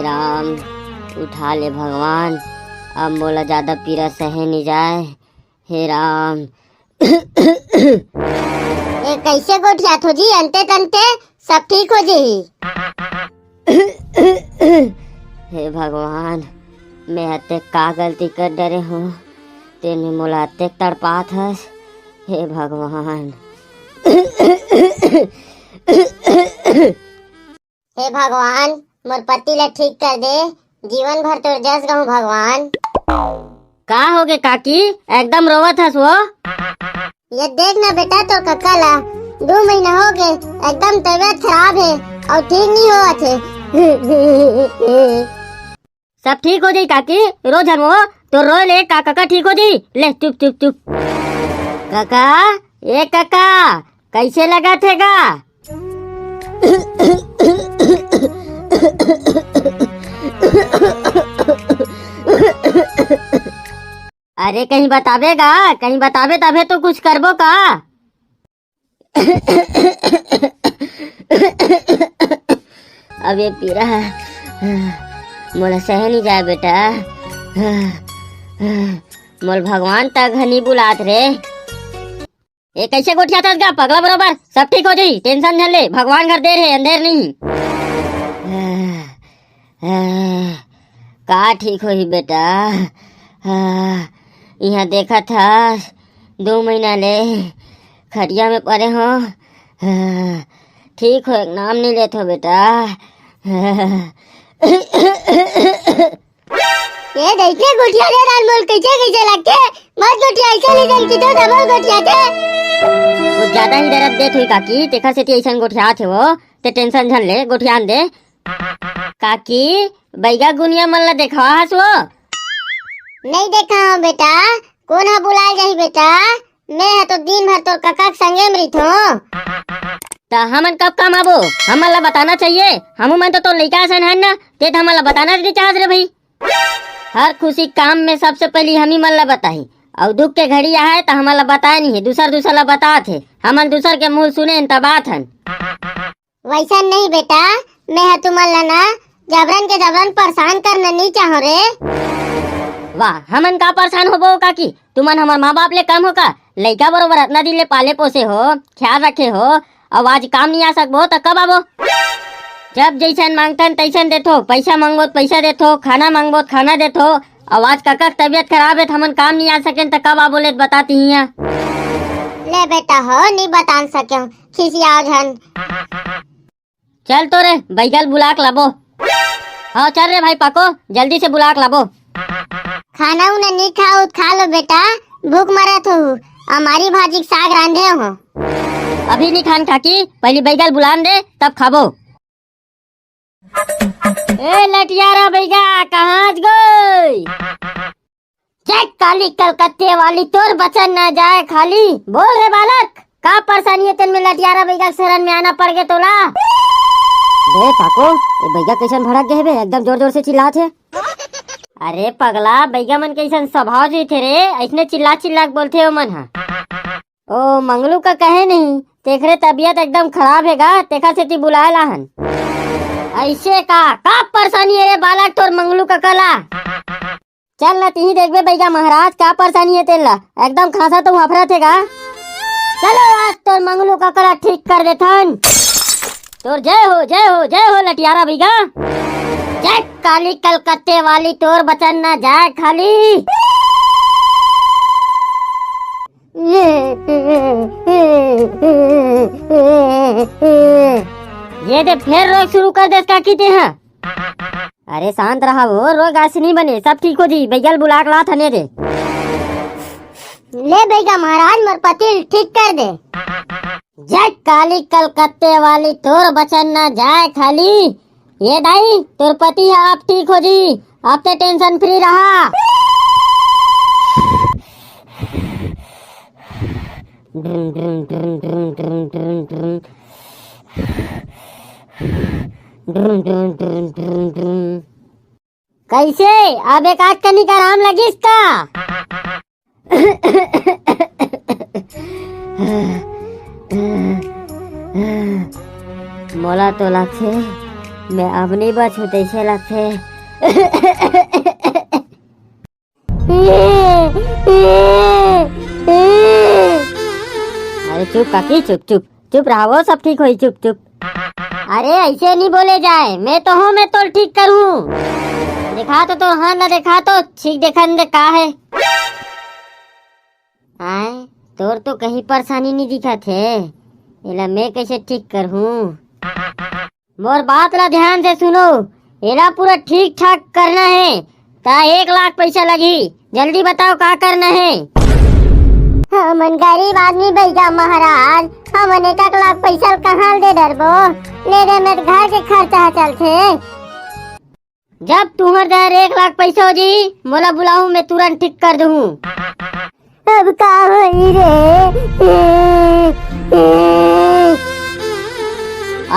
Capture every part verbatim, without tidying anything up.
राम, उठा ले भगवान, अब मोला ज्यादा पीरा सहे नइ जाए। हे राम। ए, कइसे गोठियाथो जी? अंते तंते सब ठीक हो जाही। हे भगवान, मैं अतेक का गलती कर डरे हूँ, तेने मोला अतेक तड़पात हस। हे भगवान। हे भगवान, मोर पति ला ठीक कर दे, जीवन भर तोर जस गाहूं भगवान। का होगे काकी, एकदम रोवत हस वो? ये देख ना बेटा, तोर कका ला दू महीना होगे, एकदम तबीयत खराब हे अउ ठीक नइ होवत हे। सब ठीक हो जाई काकी, रो झन वो, तोर रोए ले का कका ठीक हो जाई। ले चुप चुप चुप। कका, ए कका, कइसे लगत हे गा? अरे कहीं बताबे गा, कहीं बताबे तभे तो कुछ करबो का। अब ये पीरा मोला सहे नइ जाए बेटा, मोला भगवान तक नइ बुलात रे। ए कइसे गोठियाथस गा पगला बरोबर, सब ठीक हो जाई, tension झन ले, भगवान घर देर हे अंधेर नहीं। का ठीक होही बेटा? इहाँ देखत हस, दू महीना ले खटिया में परे हों। ठीक होए के नाम नइ लेथो बेटा। ए, कइसे गोठियाथे दान मोला, कइसे, कइसे लगथे? मत गोठिया, अइसे ले जान की तो डबल गोठियाथे। कुछ ज्यादा ही दरद देत होही काकी, तेखर सेती अइसन गोठियात हे वो, ते tension झन ले, गोठियान दे। काकी, बइगा गुनिया मन ला देखा हस वो? नइ देखा हों बेटा, कोन ह बुलाए जाही बेटा? मैं ह तो दिन भर तोर कका के संगे में रहिथों। त हमन कब काम आबो? हमन ला बताना चाहिए। हमू मन तो तोर लइका असन हन ना, ते त हमन ला बताना नइ चाहत रे भई। हर खुशी काम में सबसे पहिली हमी मन ला बताही, अउ दुख के घड़ी आए त हमन ला बताए नइ हे, दूसर दूसर ला बतात हे। हमन दूसर के मुंह सुने हन त बात हन। वइसन नहीं बेटा, मैं ह तुमन ला ना जबरन के जबरन परेशान करना नइ चाहों रे। वाह, हमन का परेशान होबो काकी? तुमन हमर माँ बाप ले कम हो का? लइका बरोबर अतना दिन ले पाले पोसे हो, ख्याल रखे हो, अउ आज काम नइ आ सकबो त कब आबो? जब जइसन मांगथन तइसन देथो, पइसा मांगबो त पइसा देथो, खाना मांगबो त खाना देथो, अउ आज कका के तबीयत खराब हे त हमन काम नइ आ सकेन त कब आबो ले बताती हिया। ले बेटा हो, नइ बतान सकेंव, खिसियाव झन। चल तो रे, बइगा ल बुला के लाबो। हाँ, चल रे भाई पाको, जल्दी से बुला के लाबो। खाना उना नइ खाओ, खा लो बेटा, भूख मरत हो, अमारी भाजी के साग रांधे हो। अभी नइ खान काकी, पहिली बइगा ल बुलान दे, तब खाबो। ए लटियारा बइगा, कहाँ गे? जय काली कलकत्ते वाली, तोर बचन ना जाए खाली। बोल रे बालक, का परेशानी हे तेन में लटियारा बइगा के शरण में आना पड़ गे तोला? बे पाको, ए बइगा कइसन भड़क गे हे बे? एकदम जोर जोर से चिल्लात हे। अरे पगला, बइगा मन कइसन स्वभाव रहिथे रे, अइसने चिल्ला चिल्ला के बोलथे ओमन ह। ओ मंगलू का कहे नहीं, तेखरे तबीयत एकदम खराब हे गा, तेखर सेती बुलाए ला हन। अइसे का, का परेशानी हे रे बालक तोर मंगलू कका ला? चल न तिही देखबे बइगा महाराज, का परेशानी हे तेन ला, एकदम खांसत अउ हफरत हे गा। चलो आज तोर मंगलू कका ला ठीक कर देथन। तोर जय हो, जय हो, जय हो लटियारा बइगा। जय काली कलकत्ते वाली, तोर बचन ना जाए खाली। ये दे फेर रोए शुरू कर देस काकी तेहा। अरे शांत रहा वो, रोए गाय से नहीं बने, सब ठीक हो जी, बइगा ल बुला के लात हन ये दे। ले बइगा महाराज, मोर पति ल ठीक कर दे। जय काली कलकत्ते वाली, तोर बचन ना जाए खाली। ये दाई, तोर पति ह अब ठीक हो जी, अब ते tension free रहा। कइसे, अब एक आध कनिक आराम लगिस का? मोला तो लागथे, मैं अब नहीं बचूं, तैसे लगथे। अरे चुप काकी, चुप, चुप, चुप रहा, वो सब ठीक होई, चुप, चुप। अरे ऐसे नहीं बोले जाए, मैं तो हूँ, मैं तोल ठीक करूँ। देखा तो तोर हाथ ला, देखा तो, ठीक देखन दे का है। आय, तोर तो कहीं परेशानी नहीं दिखत हे, एला मैं कैसे ठीक करहूँ? मोर बात ला ध्यान से सुनो, एला पूरा ठीक ठाक करना है, ता एक लाख पैसा लगही। जल्दी बताओ का करना है? हमन गरीब आदमी भैया महाराज, हमन एक एक लाख पैसा कहाँ ले दे डरबो? ले दे में घर के खर्चा चलथे। जब तुहर दर एक लाख पैसा हो जी, मोला बुलाहूँ, मैं तुरंत ठीक कर दूँ। अब का होई रे?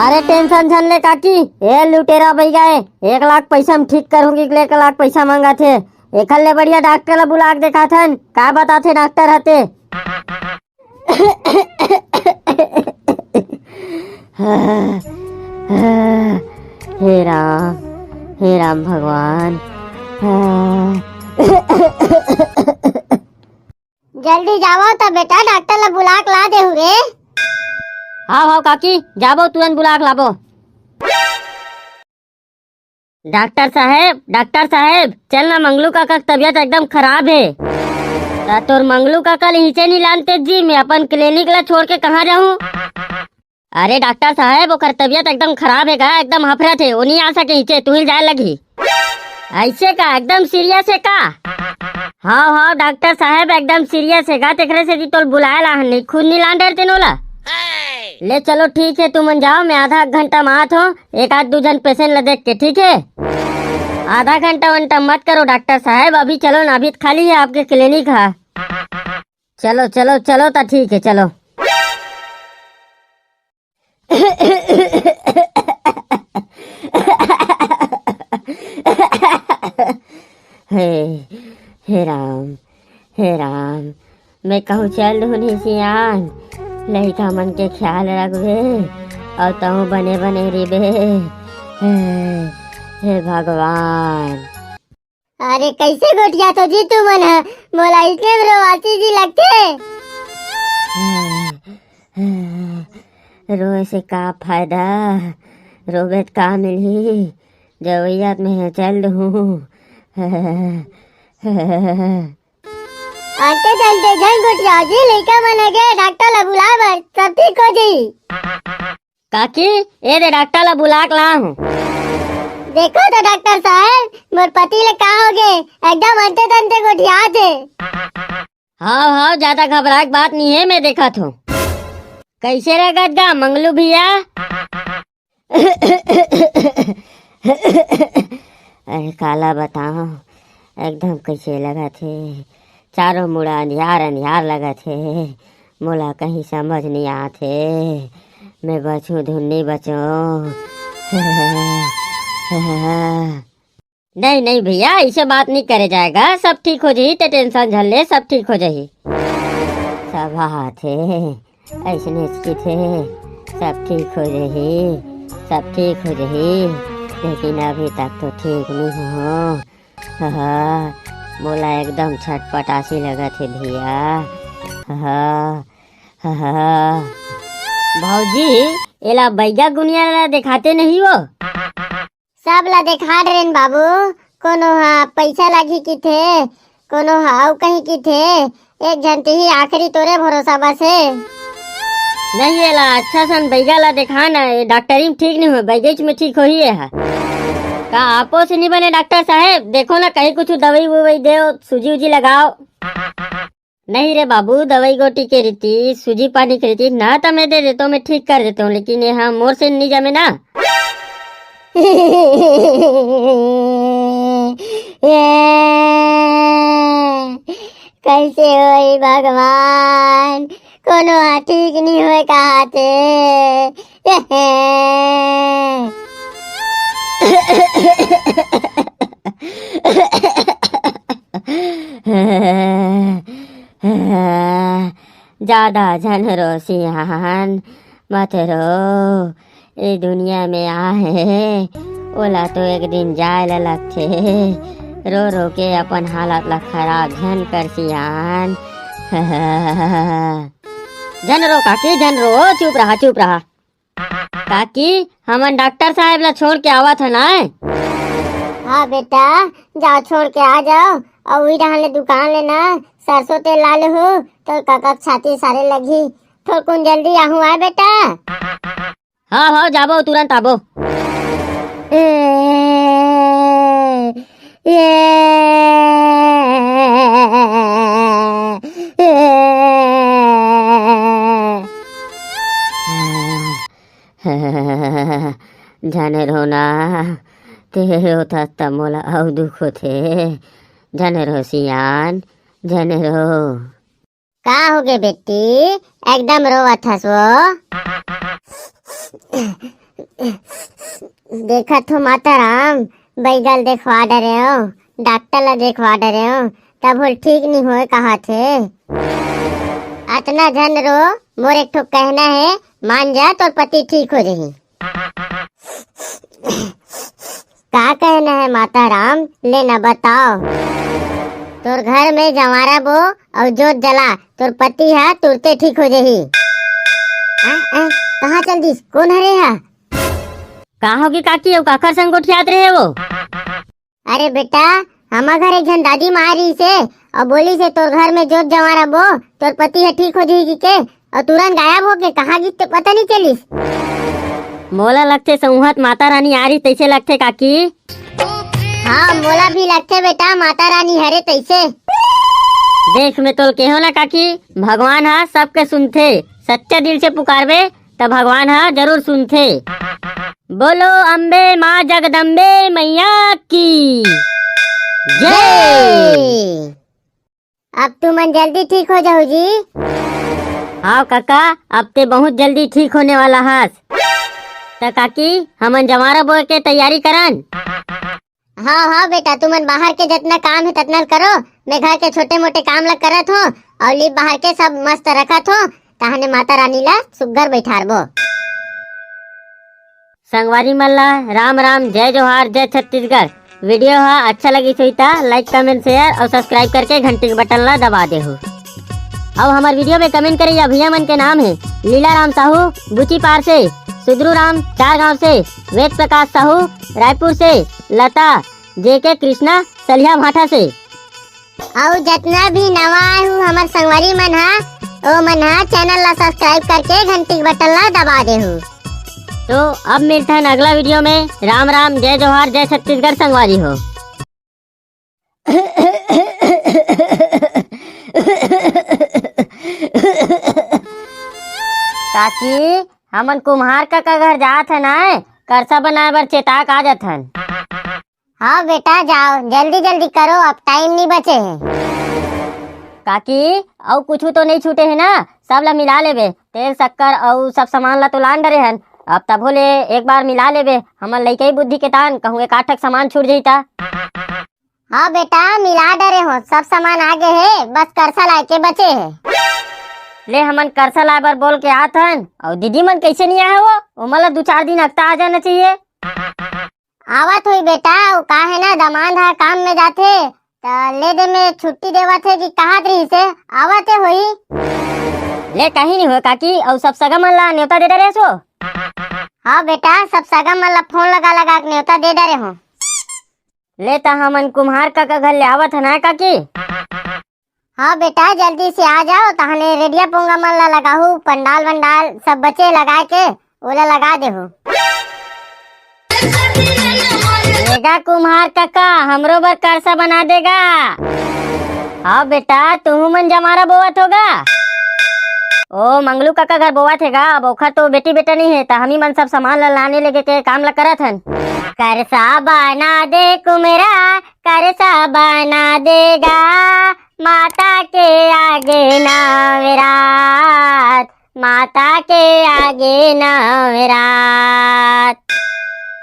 अरे टेंशन झन ले काकी, ए लुटेरा बैगा ए, एक लाख पैसा में ठीक करहूँ कि एक लाख पैसा मांगा थे। एखर ले बढ़िया डॉक्टर ला बुला के देखाथन, का बताथे डॉक्टर हते। हे राम, हे राम भगवान। जल्दी जावो त बेटा, डॉक्टर ला बुला के ला देहू रे। हाव, हाव काकी, जाबो, तुरंत बुला के लाबो। डॉक्टर साहेब, डॉक्टर साहेब, चल ना, मंगलू काका के तबीयत एकदम खराब हे। त तोर मंगलू काका ले हिचे नहीं लानते जी, मैं अपन क्लिनिक ला छोड़ के कहाँ जाहूँ? अरे डॉक्टर साहेब, ओकर तबीयत एकदम खराब हे गा, एकदम हफरत हे, वो नहीं आ सके हिचे, तुही जाए लगही। ऐसे का, एकदम सीरियस हे का? हाव, हाव डॉक्टर साहेब, एकदम सीरियस हे गा, तेकरे सेती तोल बुलाए ला हन, नहीं खुद नहीं लान डरते नोला। ले चलो ठीक हे, तुमन जाओ, मैं आधा घंटा में आत हों, एक आध दू झन पेशेंट ला देख के, ठीक हे? आधा घंटा वंटा मत करो डॉक्टर साहेब, अभी चलो ना, अभी तो खाली हे आपके क्लिनिक हा। चलो चलो चलो, त ठीक हे, चलो। हे, हे राम, हे राम, मैं कहूँ चल दूँ नहीं सियान, लइका मन के ख्याल रखबे अउ तहूँ बने बने रिबे। हे, हे भगवान। अरे कैसे गोठियाथो जी तुमन ह, मोला इसने में रोवासी जी लगथे। रोए से का फायदा, रोबे त का मिलही, जवैया त मैं चल दूँ। आते चलते झन गोठियाओ जी, लइका मन आगे डॉक्टर ला बुलाए बर, सब ठीक हो जाई। काकी, ए दे डॉक्टर ला बुला के ला हूँ। देखो तो डॉक्टर साहब, मोर पति ले का हो गे, एकदम अंते तंते गोठियात हे। हाव हाव, ज्यादा घबराए के बात नहीं है, मैं देखत हूँ। कैसे लगत गा मंगलू भैया? अरे काला बताओ, एकदम कैसे लगत हे, चारों मुड़ा अंधियार अंधियार लगत हे, मोला कहीं समझ नहीं आत हे, मैं बचूं धुन नहीं बचूं। नहीं नहीं भैया, ऐसे बात नहीं करे जाएगा, सब ठीक हो जाही, ते टेंशन झन ले, सब ठीक हो जाही। सब हाथ हे, ऐसने कथे, सब ठीक हो जाही, सब ठीक हो जाही, लेकिन अभी तक तो ठीक नहीं हो। हाँ, मोला एकदम छटपटासी लगत हे भैया। हाँ, हाँ। भौजी, एला बैगा गुनिया ला देखाते नहीं हो? सब ला देखा डरेन बाबू, कोनो हा पैसा लागी किथे, कोनो हा अउ कहीं किथे, एक झन तिही आखिरी तोरे भरोसा बस हे। नहीं, एला अच्छा सन बैगा ला देखा ना, ये डॉक्टरी में ठीक नहीं हो, बैगेच में ठीक होही ये हा। का आपो से नहीं बने डॉक्टर साहेब? देखो ना, कहीं कुछ दवाई ववाई देव, सूजी उजी लगाओ। नहीं रे बाबू, दवाई गोटी के रीति, सूजी पानी के रीति ना, तो मैं दे देता हूँ, मैं ठीक कर देता हूँ, लेकिन ये हाँ मोर से नहीं जमे ना। कैसे होई भगवान, कोनो हा ठीक नहीं होए कहाथे। ज्यादा झन रो सियान, मत रो। ए दुनिया में आए हे, ओला तो एक दिन जाए ला लगथे। रो रो के अपन हालत ला खराब झन कर सियान। झन रो काकी, झन रो, चुप रहा, चुप रहा। काकी, हमन डॉक्टर साहब ला छोड़ के आवत हन आए। हाँ बेटा, जाओ छोड़ के आ जाओ। अउ उही डहान ले दुकान ले ना सरसों तेल ला लेहू, तोर कका के छाती सारे लगही। थोरकुन जल्दी आहू आए बेटा। हाँ, हाँ, जाबो, तुरंत आबो। ए, ए, ए, झन रो ना, ते रोथस त मोला अउ दुख होथे। झन रो सियान, झन रो। का होगे बेटी, एकदम रोवत हस वो? देखत हो माता राम, बैगा ल देखवा डरेंव, डॉक्टर ला देखवा डरेंव, तभो ले ठीक नइ होय कहत हे। अतना झन रो, मोर एक ठो कहना हे, मान जा, तोर पति ठीक हो जही। का कहना हे माता राम, ले ना बताओ। तोर घर में जंवारा बो अउ जोत जला, तोर पति ह तुरते ठीक हो जही। आ, आ, कहाँ चल दिस? कोन हरे हा? का होगे काकी, अउ काखर संग गोठियात रहे वो? अरे बेटा, हमर घर एक झन दादी माँ रहिस हे अउ बोलिस हे, तोर घर में जोत जंवारा बो, तोर पति ह ठीक हो जही कहिके, अउ तुरंत गायब होके कहाँ गिस ते पता नइ चलिस। मोला लगथे संउहत माता रानी आ रही तइसे लगथे काकी। हाँ, मोला भी लगथे बेटा, माता रानी हरे तइसे। देख, मैं तोल केहो ना काकी, भगवान ह सबके सुनथे, सच्चा दिल से पुकारबे त भगवान ह जरूर सुनथे। बोलो अम्बे माँ जगदम्बे मैया की जय। अब तुमन जल्दी ठीक हो जाहू जी। हाँ कका, अब ते बहुत जल्दी ठीक होने वाला हस। त काकी, हमन जंवारा बोए के तैयारी करन। हाँ, हाँ बेटा, तुमन बाहर के जतना काम हे ततना ल करो, मैं घर के छोटे मोटे काम ला करत हों अउ लीप बाहर के सब मस्त रखत हों, तहाने माता रानी ला सुग्घर बैठारबो। संगवारी मन ला राम राम, जय जोहार, जय छत्तीसगढ़। वीडियो हा अच्छा लगिस होही त like, comment, share अउ subscribe करके घंटी के बटन ला दबा देहू। अउ हमर वीडियो में comment करइया भैया मन के नाम हे लीला राम साहू, बुची पार से, सुदरू राम, चार गांव से, वेद प्रकाश साहू, रायपुर से, लता, जेके कृष्णा, सलिया भाठा से। अउ जतना भी नवा आए हू हमर संगवारी मन हा, ओ मन हा channel ला subscribe करके घंटी के बटन ला दबा देहू। तो अब मिलथन अगला वीडियो में। राम राम, जय जोहार, जय छत्तीसगढ़ संगवारी हो। काकी, हमन कुम्हार कका घर जात हन, आए करसा बनाए बर चेता के आ जाथन। हाँ बेटा, जाओ, जल्दी जल्दी करो, अब time नइ बचे हे। काकी, अउ कुछु तो नइ छूटे हे ना? सब ला मिला लेबे, तेल, शक्कर अउ सब सामान ला तो लान डरे हन। अब तभो ले एक बार मिला लेबे, हमन लइकई बुद्धि के तान, कहूँ एक आध ठक सामान छूट जही त। हाँ बेटा, मिला डरे हों, सब सामान आगे हे, बस करसा लाए के बचे हे। ले, हमन करसा लाए बर बोल के आत हन, अउ दीदी मन कइसे नइ आए हे वो? ओमन ला दू चार दिन अगता आ जाना चाहिए। आवत होही बेटा, वो का हे ना, दमांद ह काम में जाथे, त ले दे में छुट्टी देवत हे कि कहत रहिस हे, आवत हे होही। ले, कहीं नइ होय काकी, अउ सब सगा मन ला नेवता दे डरे हस वो? हाँ बेटा, सब सगा मन ला फोन लगा लगा के नेवता दे डरे हों। ले, त हमन कुम्हार कका घर ले आवत हन ना काकी। हाँ बेटा, जल्दी से आ जाओ, तहने रेडिया पोंगा मन ला लगाहू, पंडाल वंडाल सब बचे लगाए के, ओला लगा देहू। एगा कुम्हार कका, हमरो बर करसा बना देगा। हाँ बेटा, तुहू मन जंवारा बोवत होगा। ओ मंगलू कका घर बोवत हेगा, अब ओखर तो बेटी बेटा नइ हे, त हमी मन सब सामान ला लाने लेगे के काम ला करत हन। करसा बना दे कुम्हरा, करसा बना देगा, माता के आगे नवरात, माता के आगे नवरात।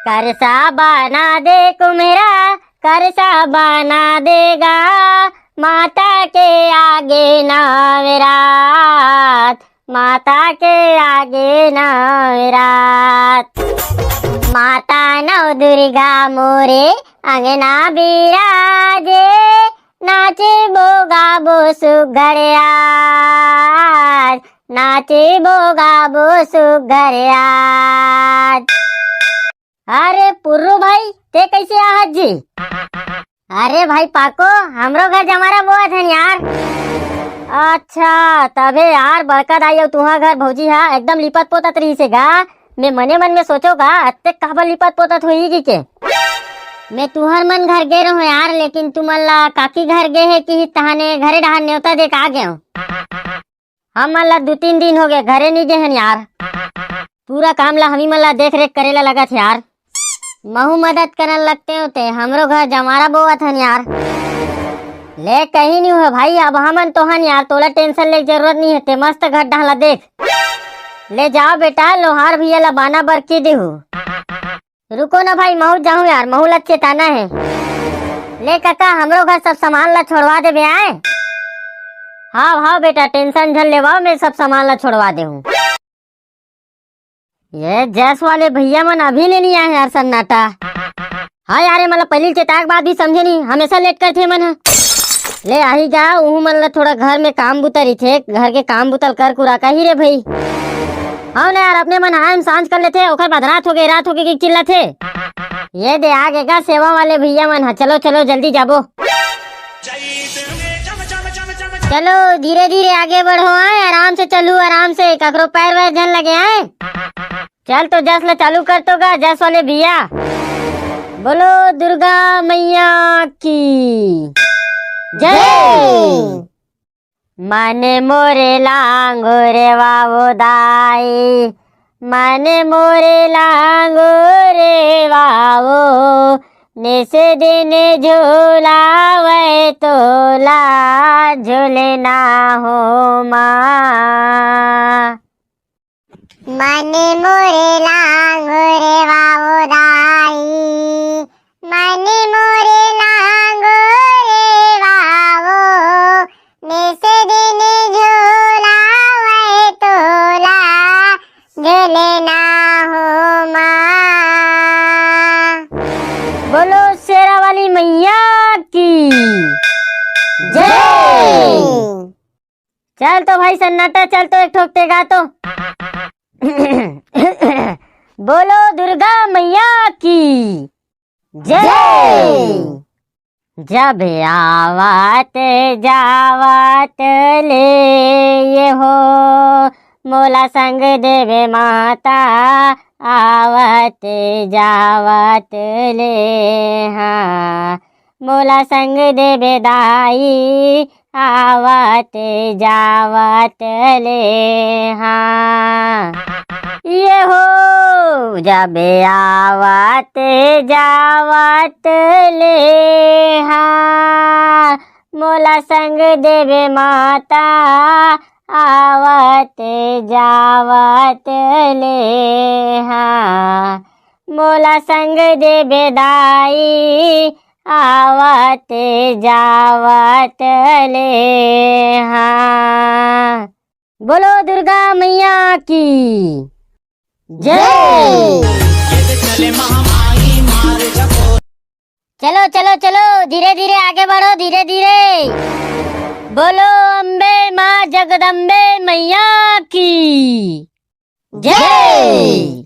करसा बना दे कुम्हरा, करसा बना देगा, माता के आगे नवरात, माता के आगे नवरात। माता नव दुर्गा मोरे अंगना बिराजे, नाचे बोगा बो सुघड़ियाज, नाचे बोगा बो सुघड़ियाज। अरे पुर्रू भाई, ते कैसे आहत जी? अरे भाई पाको, हमरो घर जमारा बोआ थन यार। अच्छा, तभे यार, बड़का दाई अउ तुहा घर भौजी हा एकदम लिपत पोतत रहिसे गा। मैं मने मन में सोचो गा, अत्ते काबर लिपत पोतत होही कि के। मैं तुहर मन घर गे रहूं यार, लेकिन तुमन ला काकी घर गे हे कि तहाने घरे डहार नेवता दे के आ गेंव। हमन ला दू तीन दिन हो गए, घरे नहीं गे हन यार। पूरा काम ला हमी मन ला देख रेख करे ला लगत हे यार। महू मदद करन लगते हो ते, हमरो घर जमारा बोवत हन यार। ले कहीं नहीं हो भाई, अब हमन तो हन यार, तोला टेंशन ले जरूरत नहीं है, ते मस्त घर डहला देख। ले जाओ बेटा, लोहार भैया ला बाना बर की देहू। रुको ना भाई, महू जाहूं यार, महू ला चेताना है। ले काका, हमरो घर सब सामान ला छोड़वा देबे आए। हाव हाव बेटा, टेंशन झन लेवाओ, मैं सब सामान ला छोड़वा देहूं। ये जस वाले भैया मन अभी ले नहीं आए यार, सन्नाटा। हाँ यार, ये मतलब पहली चेताक बात भी समझे नहीं, हमेशा लेट करथे मन ह। ले आही गा, उहू मन ला थोड़ा घर में काम बुता रहिथे, घर के काम बुता ल कर कुरा काही रे भाई। हाँ ना यार, अपने मन आए हम सांझ कर लेथे, ओकर बाद रात हो गई, रात हो गई कि चिल्लाथे। ये दे आ गे गा सेवा वाले भैया मन ह, चलो चलो जल्दी जाबो। चलो धीरे धीरे आगे बढ़ो, आए आराम से चलू, आराम से, ककरो पैर वैर झन लगे आए। चल तो जस ला चालू कर तो गा, जस वाले भैया। बोलो दुर्गा मैया की जय। मन मोरे लांगुर वावो दाई, मन मोरे लांगुर वावो, निस दिन झुलावै तोला झुलना हो माँ। मन मोरे लांगुर वावो दाई, मन मोरे लांगुर वावो, निस दिन झुलावै तोला झुलना हो माँ। बोलो शेरा वाली मैया की जय। चल तो भाई सन्नाटा, चल तो एक ठोक ते गा तो। बोलो दुर्गा मैया की जय। जब आवत जावत ले ये हो मोला संग देवे माता, आवत जावत ले हाँ मोला संग देवे दाई, आवत जावत ले हाँ। ये हो जब आवत जावत ले हाँ मोला संग देवे माता, आवत जावत ले हाँ मोला संग देवे दाई, आवत जावत ले हाँ। बोलो दुर्गा मैया की जय। चलो चलो चलो, धीरे धीरे आगे बढ़ो, धीरे धीरे। बोलो अम्बे माँ जगदम्बे मैया की जय।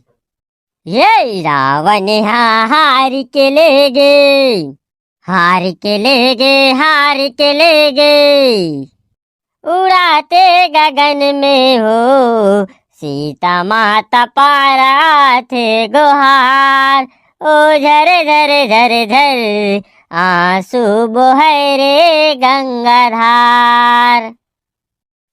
ये रावण हा हार के ले गे, हार के ले गे, हार के ले गे। उड़ाते गगन में हो सीता माता पारा थे गोहार। ओ झर झर झर झर आंसू बोहै रे गंगाधार।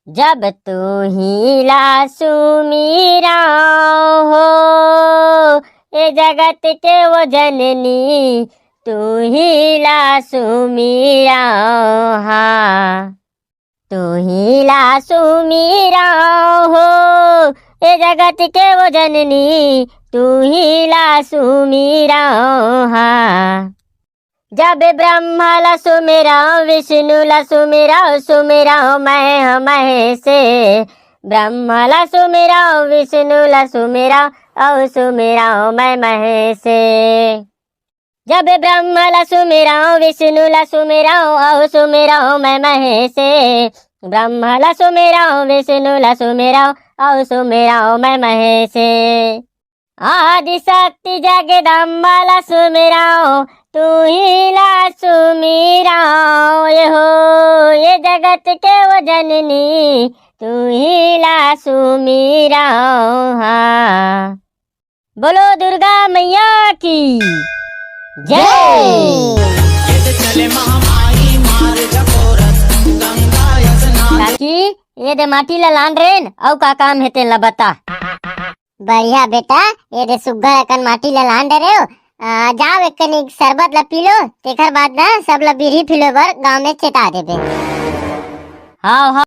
जब तू ही ला सुमिराओ हो, ए जगत के वो जननी, तू ही ला सुमिराओ हाँ। तू ही ला सुमिराओ हो, ए जगत के वो जननी, तू ही ला सुमिराओ हाँ। जब ब्रह्मा ला सुमिराओ, विष्णु ला सुमिराओ, सुमिराओ महेश महेश, ब्रह्मा ला सुमिरव, विष्णु ला सुमिरव, अउ सुमिरव मैं महेशे। जब ब्रह्मा ला सुमिरव, विष्णु ला सुमिरव, अउ सुमिरव मैं महेशे। ब्रह्मा ला सुमिरव, विष्णु ला सुमिरव, अउ सुमिरव मैं महेशे। आदि शक्ति जगदम्बा ला सुमिरव, तुही ला सुमिरव, ये हो, ये जगत के वो जननी, तुही ला सुमिरव। हाँ, बोलो दुर्गा मैया की जय। काकी, ये दे माटी ला लान रेन, अउ का काम हे तेन ला बता। बढ़िया बेटा, ये दे सुग्घर अकन माटी ला लान डरे हो। आ, जाओ एक कनी शरबत ला पी लो, तेखर बाद ना सब ला बीड़ी पी लो बर गाँव में चेता देबे। हाँ, हाँ।